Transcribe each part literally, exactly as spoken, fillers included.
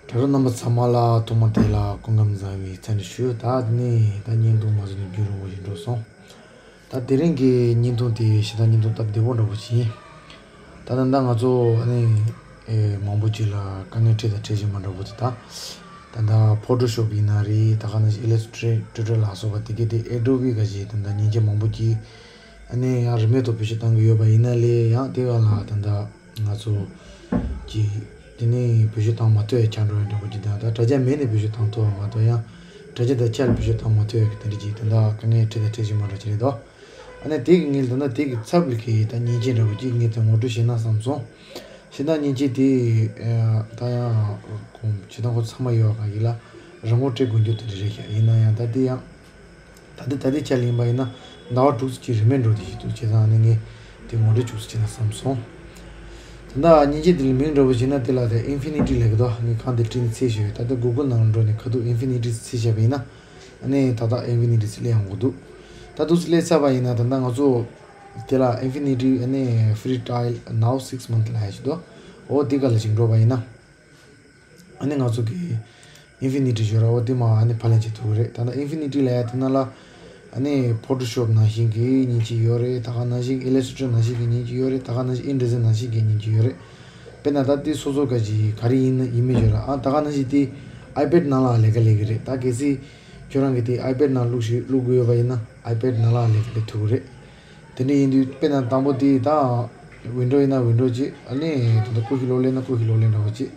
དྲ་གྲོགས་རྣམ་པ་ཚང་མ་ལ་ཐོག་མ་དེ་ལ་སྐུ་ཁམས་བཟང་བའི་འཚམས་འདྲི་ཞུ། ད་ནི་ད་བརྙན་ཐུང་མ་བཟོས་ནས་རྒྱུན་རིང་པོ་ཞིག་འགྲོ་སོང་། ད་དེ་རིང་གི་བརྙན་ཐུང་དེ་ཞེ་དྲག་བརྙན་ཐུང་སྟབས་བདེ་པོ་འདྲ་པོ་ཞིག་ཡིན། ད་ད་ལྟ་ང་ཚོ་ཨ་ནི་ཨེ་མང་པོ་ཅིག་ལ་དཀའ་ངལ་འཕྲད་དང་འཕྲད་བཞིན་པ་འདྲ་པོ་དེ། ད་ད་ལྟ་ཕོ་ཊོ་ཤོབ་ཡིན་ན་རེད། ད་ག་ནང་བཞིན་ཨི་ལས་ཊི་རེ་ཊར་ལ་སོགས་པ་དེ་གའི་དེ་ཨེ་ཌོ་བི་ག་ཞིག་ད་ད་མཉེན་ཆས་མང་པོ་ཅིག་ཨ་ནི་ཡང་རིན་མེད་ཐོག་བེད་སྤྱོད་བཏང་གི་ཡོད་པ་ཡིན་ན་ལས་ཡང་དེ་ག་ལ་ད་ད་ང་ཚོ་གི་དེ་ནས་བེད་སྤྱོད་བཏང་མ་ཐུབ་ཡ་ཆགས་འགྲོ་ཡ་འདྲ་པོ་ཅིག་དང་། ད་དྲ་རྒྱ་མེད་ནས་བེད་སྤྱོད་བཏང་ཐུབ་པ་མ་གཏོགས་ཡང་དྲ་རྒྱ་དང་ཆ་ལ་བེད་སྤྱོད་བཏང་མ་ཐུབ་ཡ་གི་དེ་འདྲ་ཅིག་དེ་འདྲ་དཀའ་ངལ་འཕྲད་དང་འཕྲད་བཞིན་པ་འདྲ་ཅིག་རེད་དོ། ཨ་ནི་དེ་གི་ངས་ད་ལྟ་དེ་གི་ཚབ་གི་ད་མཉེན་ཆས་འདྲ་པོ་ཅིག་ངས་ད་ངོ་སྤྲོད་བྱས་ན་བསམ་སོང་། ཞེ་དྲག་མཉེན་ཆས་དེ་ད་ཡང་ཁོང་ཇི་ལྟར་ཁོ་ཚང་མ་ཡོད་པ་གི་ལ་རང་མགོ་སྤྲད་དགོས་རྒྱུ་དེ་འདྲ་རེད་ཤག་ཡིན་ན་ཡང་ད་དེ་ཡང་ད་ལྟ་ད་ལྟའི་ཆ་ལ་ཡིན་པ་ཡིན་ན་ཟླ་བ་དྲུག་ཙམ་ཅིག་རིན་མེད་འགྲོ་དེ་ཞིག་འདུག་བྱས་ཙང་ཨ་ནི་ངས་དེ་ངོ་སྤྲོད་བྱུགས་སུ་བྱས་ན་བསམ་སོང་། ད་ལྟ་མཉེན་ཆས་དེ་ལ་མིང་འདྲ་པོ་བྱས་ན་དེ་ལ་དེ་ཨིན་ཕི་ནི་ཊི་ལབ་ཀྱི་འདུག་ངས་གང་དེ་བྲིས་ནས་བཙལ་ཞོར་ཡོད། ད་ལྟ་གུ་གུལ་ནང་ལ་འགྲོ་ནས་ག་དུས་ཨིན་ཕི་ནི་ཊི་བཙལ་བྱས་པ་ཡིན་ན་ཨ་ནི་ད་ལྟ་ཨིན་ཕི་ནི་ཊི་སླེབས་ཡོང་གི་འདུག་ད་དུས་སླེབས་ཚར་བ་ཡིན་ན་ད་ལྟ་ང་ཚོ་དེ་ལ་ཨིན་ཕི་ནི་ཊི་ཨ་ནི་ཕི་རི་ཊ་ར་ཡལ་ནའོ་སིགས་མནཐ་ལབ་ཡ་ཞིག་འདུག་འོ་དེ་ག་ལ་ཅིག་འགྲོ་བ་ཡིན་ན། ཨ་ནི་ང་ཚོ་གི་ཨིན་ཕི་ནི་ཊི་ཞོར་འོ་དེ་མ་ཨ་ནི་ཕབ་ལེན་བྱེད་ཐུབ་ཀྱི་རེད། ད་ལྟ་ཨིན་ཕི་ནི་ཊི་ལབ་ཡ་དེ་ནང་ལ་ཨ་ནི་ཕོ་ཊོ་ཤོབ་ནང་བཞིན་གྱི་མཉེན་ཆས་ཡོད་རེད། ད་ག་ནང་བཞིན་ཨི་ལས་ཊི་རེ་ཊར་ནང་བཞིན་གྱི་མཉེན་ཆས་ཡོད་རེད། ད་ག་ནང་བཞིན་ཨིན་ཌི་ཛའིན་ནང་བཞིན་གྱི་མཉེན་ཆས་ཡོད་རེད། དཔེར་ན་ད་དེ་སོ་སོ་ག་ཅིག་ག་རེ་ཡིན་ན་ཡིན་མིན་ཞོར་ཨ་ད་ག་ནང་བཞིན་དེ་ཨའི་པེཌ་ནང་ལ་ལས་ཀ་ལས་ཀྱི་རེད། ད་གལ་སྲིད་ཁྱོད་རང་གིས་དེ་ཨའི་པེཌ་ནང་བླུགས་ཤིག་བླུགས་དགོས་ཡོད་པ་ཡིན་ན་ཨའི་པེཌ་ནང་ལ་ལས་ཀ་ལས་ཐུབ་ཀྱི་རེད། དེ་འདྲ་ཡིན་དུས་དཔེར་ན་དང་པོ་དེ་ད་ཝིན་ཌོ་ཡིན་ན་ཝིན་ཌོ་གཅིག་ཨ་ནི་ད་ལྟ་ཀུ་ཤུ་གློག་ཀླད་ན་ཀུ་ཤུ་གློག་ཀླད་འདྲ་པོ་གཅིག་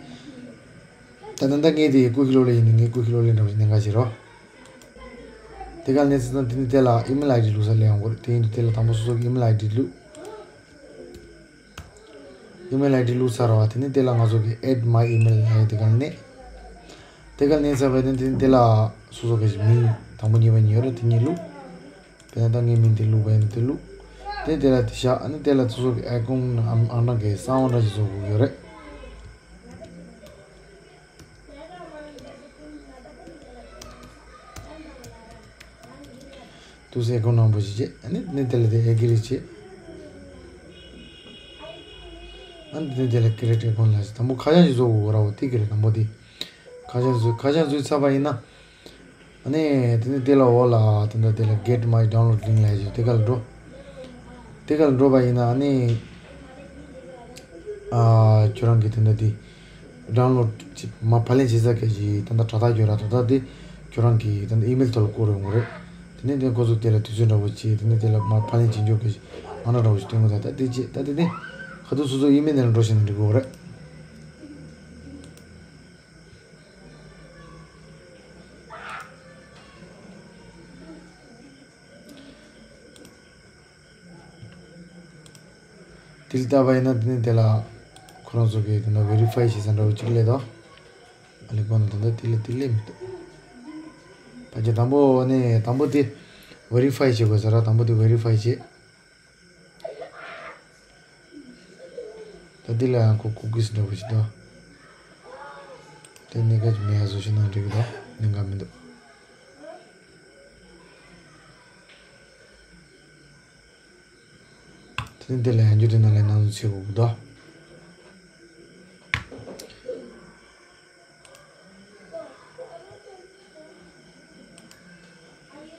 ད་ད་ལྟ་ངས་དེ་ཀུ་ཤུ་གློག་ཀླད་ཡིན་དུས་ངས་ཀུ་ཤུ་གློག་ཀླད་འདྲ་པོ་གཅིག་གནད་འགག་བྱེད་རོགས། དེ་ག་ནས་ཚེ་ད་དེ་ནི་དེ་ལ་ཨི་མེལ་ཨའི་ཌི་བླུགས་ས་སླེབས་ཡོང་གི་རེད། དེ་ཡིན་དུས་དེ་ལ་དང་པོ་སོ་སོ་གི་ཨི་མེལ་ཨའི་ཌི་བླུགས། ཨི་མེལ་ཨའི་ཌི་བླུགས་ཚར་བ་དེ་ནི་དེ་ལ་ང་ཚོ་གི་add my email ལབ་ཡ་དེ་ག་ནས། དེ་ག་ནས་ཚར་བ་དེ་ནི་དེ་ལ་སོ་སོ་གི་མིང་དང་པོ་གཉིས་པ་གཉིས་ཡོད་རེད། དེ་གཉིས་བླུགས། དཔེར་ན་ད་ངའི་མིང་དེ་བླུགས་པ་ཡིན་ན་དེ་བླུགས། དེ་དེ་ལ་དེ་བཞག་ཨ་ནི་དེ་ལ་སོ་སོ་གི་ཨའི་ཀོན་ཨང་གྲངས་ཀྱི་གསང་བ་འདྲ་ཞིག་བཟོ་དགོས་ཀྱི་ཡོད་རེད། དུས་ཨའི་ཀོན་ནང་པོ་ཞིག་བྱེད། ཨ་ནི་ནི་དེ་ལ་དེ་ཨེ་གི་རི་བྱེད། ཨ་ནི་དེ་དེ་ལ་ཀི་རི་ཨེ་ཊི་ཨའི་ཀོན་ལ་དང་པོ་ཁ་བྱང་ཞིག་བཟོ་དགོས་ར་བ་དེ་གི་རེད། དང་པོ་དེ་ཁ་བྱང་བཟོས། ཁ་བྱང་བཟོས་ཚར་བ་ཡིན་ན། ཨ་ནི་དེ་ནི་དེ་ལ་འོག་ལ་དེ་འདྲ་དེ་ལ་get my download link ལབ་ཡ་ཞིག་དེ་ག་ལ་འགྲོ། དེ་ག་ལ་འགྲོ་བ་ཡིན་ན་ཨ་ནི་ཨ་ཁྱོད་རང་གི་དེ་འདྲ་དེ་ཌའུན་ལོཌ་ཅིག་མར་ཕབ་ལེན་བྱེད་ས་ག་ཞིག་ད་ལྟ་དྲ་ཐག་ཡོད་ར། དྲ་ཐག་དེ་ཁྱོད་རང་གི་ད་ལྟ་ཨི་མེལ་ཐོག་ལ་བསྐུར་ཡོང་གི་རེད། དེ་ནས་དེ་ཁོ་ཚོ་དེ་ལ་དུས་ཚོད་འདྲ་པོ་བྱེད། དེ་ནས་དེ་ལ་མར་ཕབ་ལེན་བྱེད་འཇོག་གི་ཞིག་ང་རང་འདྲ་པོ་ཞིག་སྟོན་གི་ད་ད་དེ་བྱེད་ད་དེ་ནས་ཁ་ཐུག་སོ་སོ་ཨི་མེལ་དེ་ལ་འགྲོ་ཤེས་ན་འགྲིག་གི་རེད། དེ་ལྟ་བ་ཡིན་ན་དེ་ནི་དེ་ལ་ཁོ་རང་ཚོ་གིས་དེ་འདྲ་verify བྱེད་ས་འདྲ་བོ་གཅིག་སླེབས་དོ། ཨ་ལས་ཁོ་ན་དེ་འདྲ་དེ་ལས་དེ་སླེབས་མི་འདུག་ཕལ་ཆེར་དང་པོ་ནི་དང་པོ་དེ་verify བྱེད་དགོས་ས་ར། དང་པོ་དེ་verify བྱེད། ད་འདི་ལ་ཡང་ཁོ་cookies འདྲ་བོ་ཞིག་འདུག་དེ་གནད་འགག་ཅིག་མེད་ཡ་བཟོ་ཤེས་ན་འགྲིག་གི་འདུག་གནད་འགག་མི་འདུག་དེ་ནི་འདི་ལ་ཡང་འགྱུར་དེ་ནང་ལ་ནང་དུ་བྱེད་དགོས་ཀྱི་འདུག་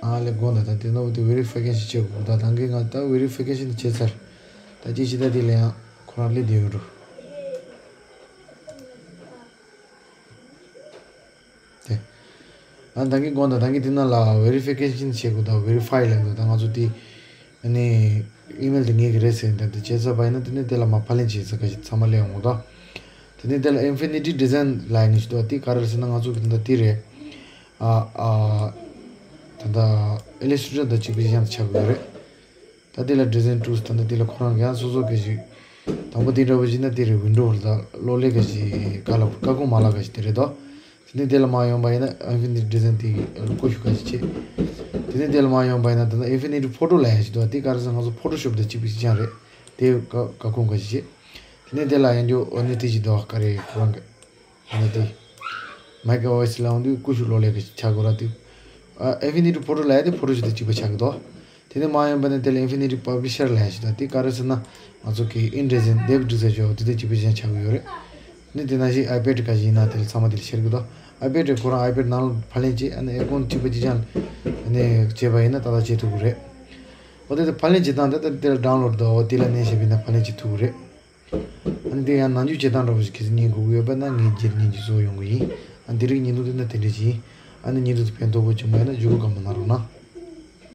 ཨ་ལས་དགོངས་དག་ད་དེ་ནོ་དེ་verification ཞིག་བྱེད་དགོས་ད། ད་གིན་ང་ད་verification དེ་བྱས་ཚར། ད་ཅི་ཞིག་ད་དེ་ལ་ཡང་ཁོ་རང་སླེབས་བསྡད་ཡོད་འགྲོ། དེ། ཨ་ད་གིན་དགོངས་དག་ད་གིན་དེ་ནང་ལ་verification བྱེད་དགོས་ད། verify ལབ་འདུག་ད་ང་ཚོ་དེ། ཨ་ནི་ཨི་མེལ་དེ་ངེད་ཀྱི་རེད་ཟེར་ད་དེ་བྱས་ཚར་བ་ཡིན་ན་དེ་ནས་དེ་ལ་མར་ཕབ་ལེན་བྱེད་ས་ག་ཞིག་ཚང་མ་སླེབས་ཡོང་གི་འདུག་དེ་ནས་དེ་ལ་Infinity Design ལབ་ཡ་ཞིག་འདུག་དེ་ག་རེ་རེད་ཟེར་ན་ང་ཚོ་གི་ད་ལྟ་དེ་རེད། ཨ་ཨ། ད་ལྟ་Illustrator དང་གཅིག་པ་ཞིག་ཡང་ཆགས་དགོས་རེད། ད་དེ་ལ་Design Tools ད་ལྟ་དེ་ལ་ཁོ་རང་གི་ཡང་སོ་སོ་གི་ཞིག་དང་པོ་དེ་འདྲ་བོ་ཞིག་ན་དེ་རེད། Windows ལ་གློག་ཀླད་གི་ཞིག་ག་ལ་བཀའ་ཁུངས་མ་ལག་གི་ཞིག་དེ་རེད་དོ། དེ་ནས་དེ་ལ་མར་ཡོང་པ་ཡིན་ན་Infinity Design དེ་བཀོལ་ཞུ་ག་ཞིག་བྱེད། དེ་ནས་དེ་ལ་མར་ཡོང་པ་ཡིན་ན་ད་ལྟ་Infinity Photo ལབ་ཡ་ཞིག་འདུག་དེ་ག་རེ་ཟེར་ང་ཚོ་Photoshop དང་གཅིག་པ་ཞིག་ཀྱང་རེད། དེ་བཀའ་བཀའ་ཁུངས་ག་ཞིག་བྱེད། དེ་ནས་དེ་ལ་ཡང་འགྱོ་འོ་ནི་དེ་ཞིག་འདུག་ག་རེ་ཁོ་རང་གི་ཨ་ནི་དེ། Mac OS ལ་འོང་དུས་ཀུ་ཤུ་གློག་ཀླད་ཀྱི་ཆ་གོ་ར་དེ། ཨ་Infinity Photo ལ་ཡ་དེ་Photoshop དང་གཅིག་པ་ཆགས་ཀྱི་འདུག་དེ་ནས་མར་ཡོང་པ་ནས་དེ་ལ་Infinity Publisher ལ་ཡ་ཞིག་འདུག་དེ་ག་རེ་ཟེར་ན་ང་ཚོ་གི་InDesign དེབ་སྒྲིག་ས་ཆོག་དེ་དང་གཅིག་པ་ཅན་ཆགས་ཀྱི་ཡོད་རེད། ནི་དེ་ནང་བཞིན་iPad་ག་ཞིག་ཡིན་ན་དེ་ལ་ཚང་མ་དེ་ལ་ཤར་གི་འདུག iPad་རེད། ཁོ་རང་iPad་ནང་ལ་ཕབ་ལེན་བྱས། ཨ་ནི་ཨེ་ཀོན་ཁྲིད་པ་ཅི་ཅང་ནི་བྱས་པ་ཡིན་ན་ཏག་ཏག་བྱེད་ཐུབ་ཀྱི་རེད། འོ་དེ་དེ་ཕབ་ལེན་བྱེད་སྟངས་དེ་ད་དེ་ལ་download་འདུག་འོ་དེ་ལ་མནན་བྱས་པ་ཡིན་ན་ཕབ་ལེན་བྱེད་ཐུབ་ཀྱི་རེད། ཨ་ནི་དེ་ཡང་ནང་འཇུག་བྱེད་སྟངས་འདྲ་པོ་ཞིག་གལ་སྲིད་ཉན་དགོས་ཀྱི་ཡོད་པ་ན་ངས་རྗེས་ལ་ཉན་རྒྱུ་བཟོ་ཡོང་གི་ཡིན། ཨ་ནི་དེ་རིགས་ཉན་ཐོག་དེ་ན་དེ་འདྲ་ཞིག་ཡིན། ཨ་ནི་ཉན་ཐོག་དེ་ཕན་ཐོགས་པོ་བྱུང་བ་ཡིན་ན་བརྒྱུད་སྐུར་གང་མ་གནང་རོགས་གནང་།